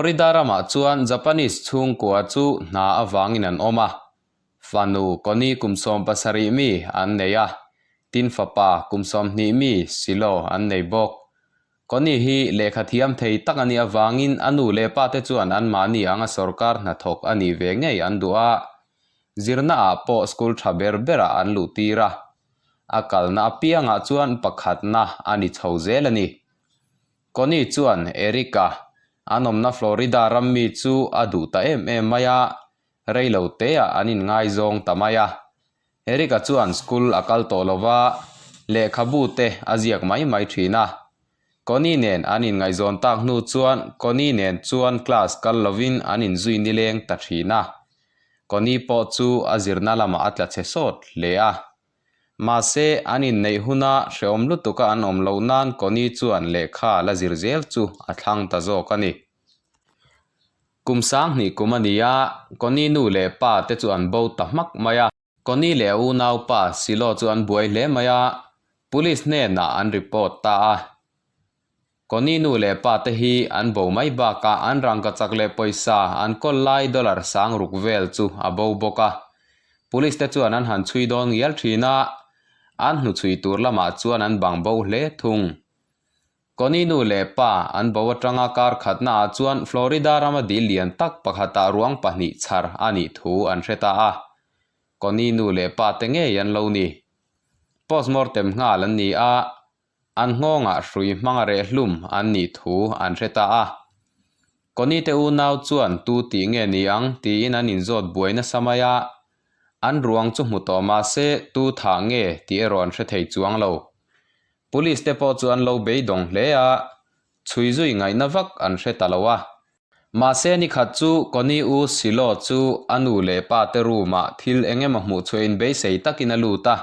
Florida ramah chuan Japanese chhungkua chu hna avangin an awm a, fanu Connie kum 70 mi an nei a, tin fapa kum 20 mi Silo an nei bawk. Connie hi lehkha thiam thei tak a nih avangin a nu leh pa te chuan anmahni anga sawrkar hnathawk a nih ve ngei an duh a, zirnaah pawh school tha ber berah an luh tir a, a kalna apiangah chuan pakhatna a ni chho zel a ni. Connie chuan Eric-a an awmna Florida ram mi chu a duh ta em em mai a, rei lo teah an inngaizawng ta mai a. Eric-a chuan school a kal tawh lo va, lehkhabu te a ziak mai mai thin a. Connie nen an inngaihzawn tak hnu chuan Connie nen chuan class kal lovin an inzui nileng ta thin a. Connie pawh chu a zirna lamah a tla chhe sawt hle a. Mahse, an inneih huna hrehawm lutuka an awm loh nan Connie chuan lehkha la zir zel chu a thlang ta zawk a ni. Kum 2000 kum a ni a, Connie nu leh pa te chu an bo ta hmak mai a. Connie leh a unaupa Silo chu an buai hle mai a, police hnenah an report ta a. Connie nu leh pa te hi an bo mai bakah an rangkachak leh pawisa an kawl lai dollar 6000 vel chu a bo bawk a. Police te chuan an han chhui dawn ngial thin a, an hnuchhui tur lamah chuan an bang bo hle thung. Connie nu leh pa an bo atanga kar khatnaah chuan Florida rama dil lian tak pakhatah ruang pahnih chhar a nih thu an hre ta a. Connie nu leh pa te ngei an lo ni. Postmortem nghal an ni a, An nghawngah hrui hmanga reh hlum an nih thu an hre ta a. Connie te unau chuan tu tih nge ni ang tiin an inzawt buai nasa mai a. An ruang chu hmu tawh mah se tu thah nge tih erawh an hre thei chuang lo. Police te pawh chu an lo beidawng hle a, chhui zui ngaihna vak an hre ta lo a. Mahse nikhat chu Connie u Silo chu a nu leh pa te room ah thil eng emaw hmuh chhuah in beisei takin a lut a.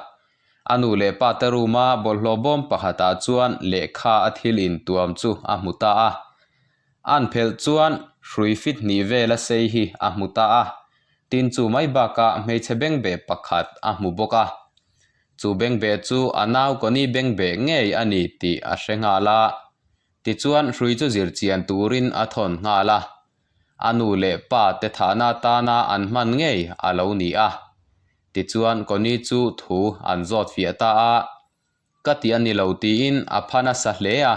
A nu leh pa te room a bawlhhlawh bawm pakhat ah chuan lehkha a thil intuam chu a hmu ta a. An phelh chuan hrui fit hnih vel a sei hi a hmu ta a. Tin chu mai bakah hmeichhe bengbeh pakhat a hmu bawk a. Chu bengbeh chu a nau Connie bengbeh ngei a ni tih a hre nghal a. Tichuan hrui chu zir chian turin a thawn nghal a, a nu leh pa te thahna atana an hman ngei a lo ni a. Tichuan Connie chu thu an zawt fiah ta a, Ka ti a ni lo tiin a pha nasa hle a.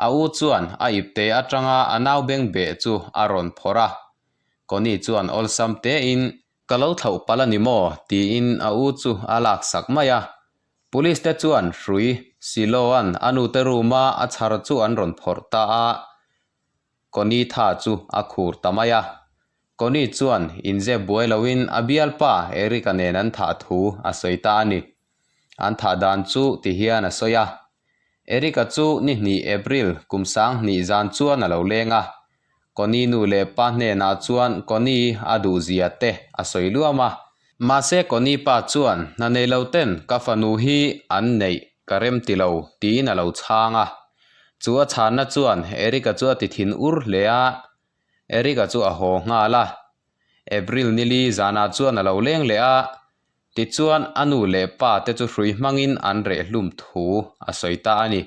A u chuan a ipte atanga a nau beng beh chu a rawn phawrh a. Connie chuan awlsam tein, Ka lo thlauh palh a ni maw? tiin a u chu a laksak mai a. Police te chuan hrui Silo-a'n a nute room-a a chhar chu an rawn phawrh ta a, Connie tha chu a khur ta mai a. Connie chuan inzep buai loin a bialpa Eric-a nen an thah thu a sawi ta a ni. An thah dan chu ti hian a sawi a, Eric-a chu ni hnih April kum 2000 zan chuan a lo leng a, Connie nu leh pa hnenah chuan Connie a duh zia te a sawi luam a. Mahse Connie pa chuan hna nei lo ten ka fanu hi an neih ka rem ti lo tiin a lo chhang a. Chu a chhanna chuan Eric-a chu a ti thin ur hle a, Eric-a chu a haw nghal a. April nili zanah chuan a lo leng leh a, tichuan a nu leh pa te chu hrui hmangin an reh hlum thu a sawi ta a ni.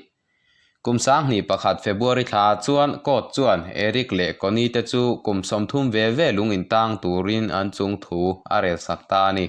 Kum 2001 February thla ah chuan court chuan Eric leh Connie te chu kum 30 ve ve lung intang turin an chung thu a relsak ta a ni.